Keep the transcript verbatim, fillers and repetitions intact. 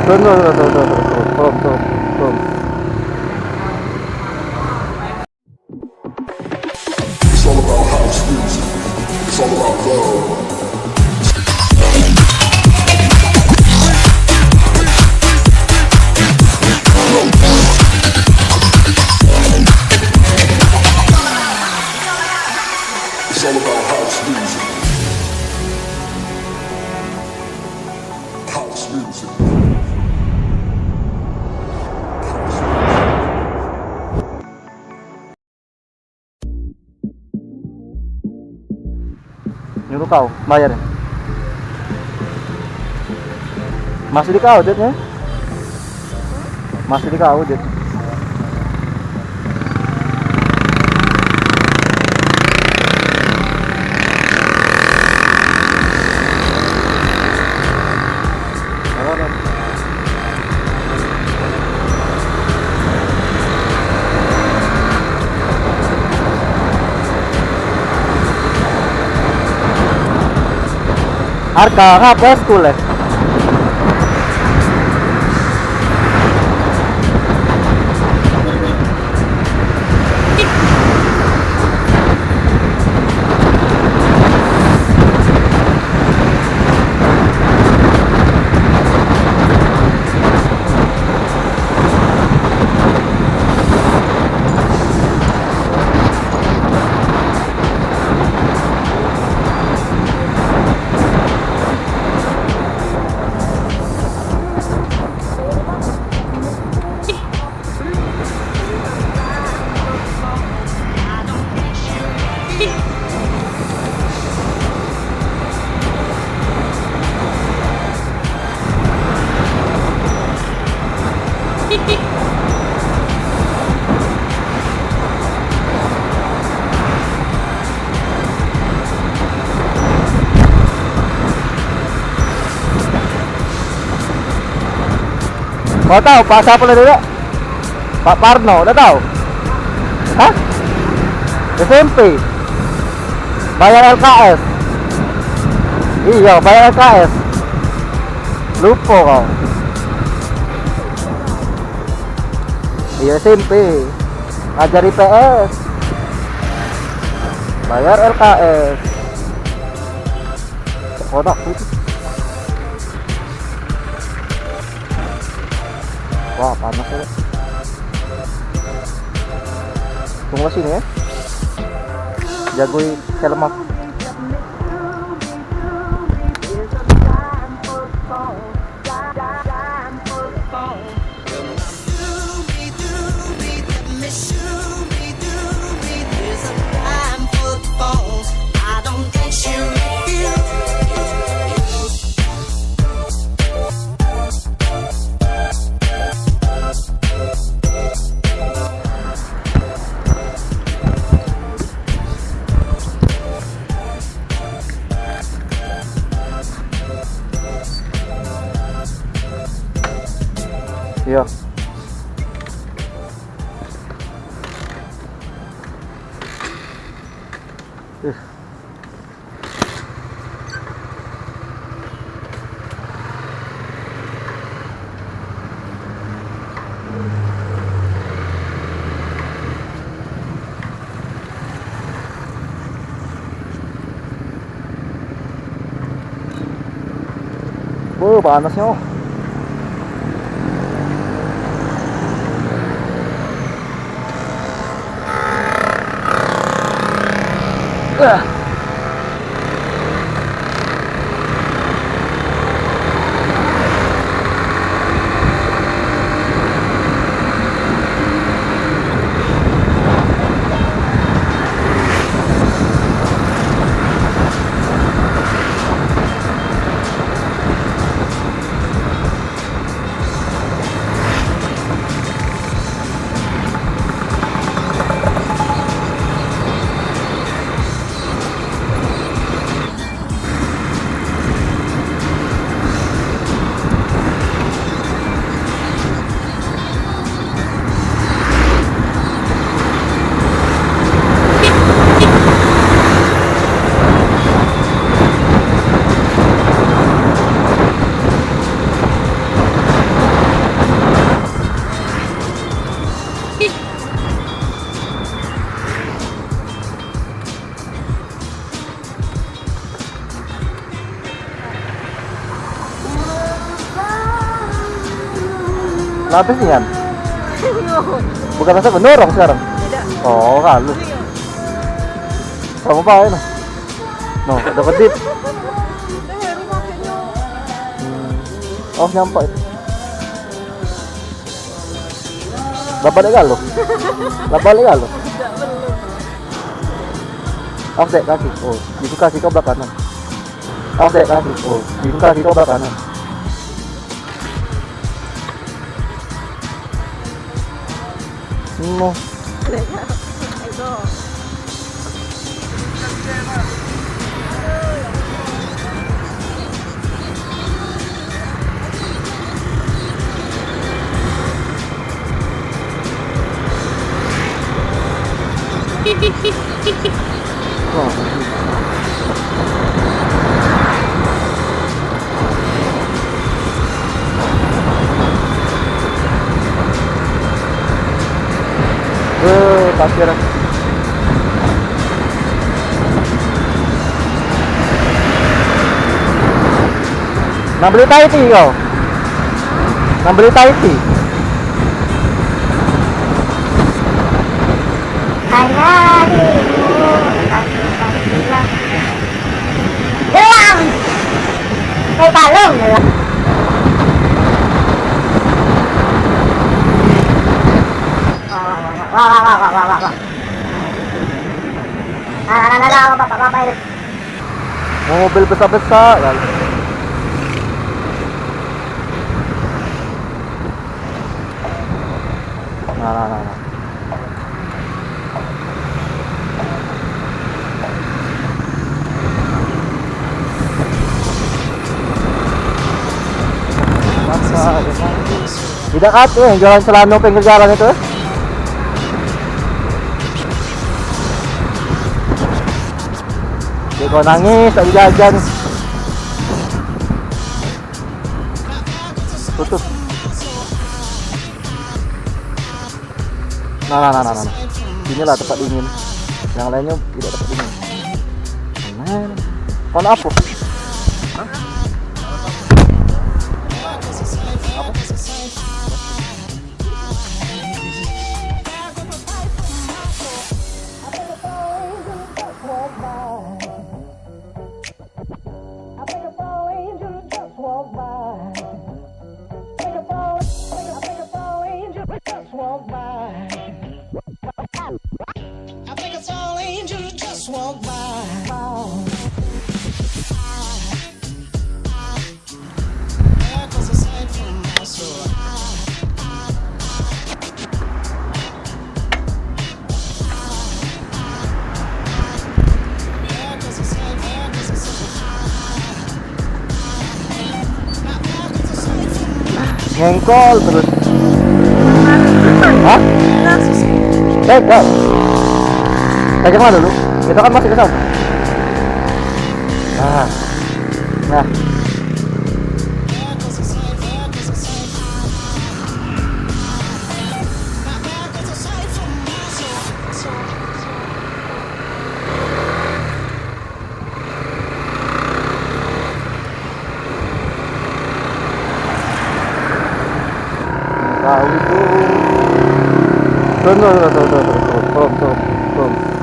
Turun, turun, turun, turun, turun, turun, turun, turun. It's all about house music. It's all about love. It's all about house music. House music. Nyuruh kau bayar. Masih di kau, Dit, ya? Masih di kau, Dit. Arka ngapo es kule? Kau tahu pas apa dulu? Pak Parno, dah tahu? Hah? S M P. Bayar L K S. Iya, bayar L K S. Lupa kau. Iya, S M P. Ngajar I P S. Bayar L K S. Kodak itu. Wah, panas ya. Tunggu sini ya. Jagoi helm aku. Iya. Beuh, panasnyo. Lapis nian. Bukan rasa bener orang sekarang. Tidak. Oh, kalu. Sama bae nah. No, dapat dit. Hmm. Oh, nyampe itu. Lah balik galo. Lah balik galo. Awas dek kaki. Oh, itu kaki kau belah kanan. Awas dek kaki. Oh, itu kaki kau belah kanan. No. Eh, pasir. Nak beli Thai tea kau? Nak beli Thai tea? Gelang. Saya kalung gelang. Wah, wah, wah, wah, wah. Nah, nah, nah, nah, nah, bapak, bapak, bapak itu. Mobil besar-besar kan. Nah, nah, nah, nah. Tidak kat eh, jualan celana pinggir jalan itu. Dia kau nangis tak dijajan. Tutup. Nah, nah, nah, nah, nah. Inilah tempat dingin. Yang lainnya tidak tempat dingin. Nah, kau nak apa? Hah? Apa? I think a fallen angel just walked by. Think a fallen, think a, think a fallen angel just walked by. I think a fallen angel just walked by. There goes a sight from my soul. Ngengkol terus. Hah? Pegang. Pegang lah dulu. Kita kan masih ke sana. Nah. Nah. Tahu itu. Turun, turun, turun, turun, turun, turun, turun, turun, turun.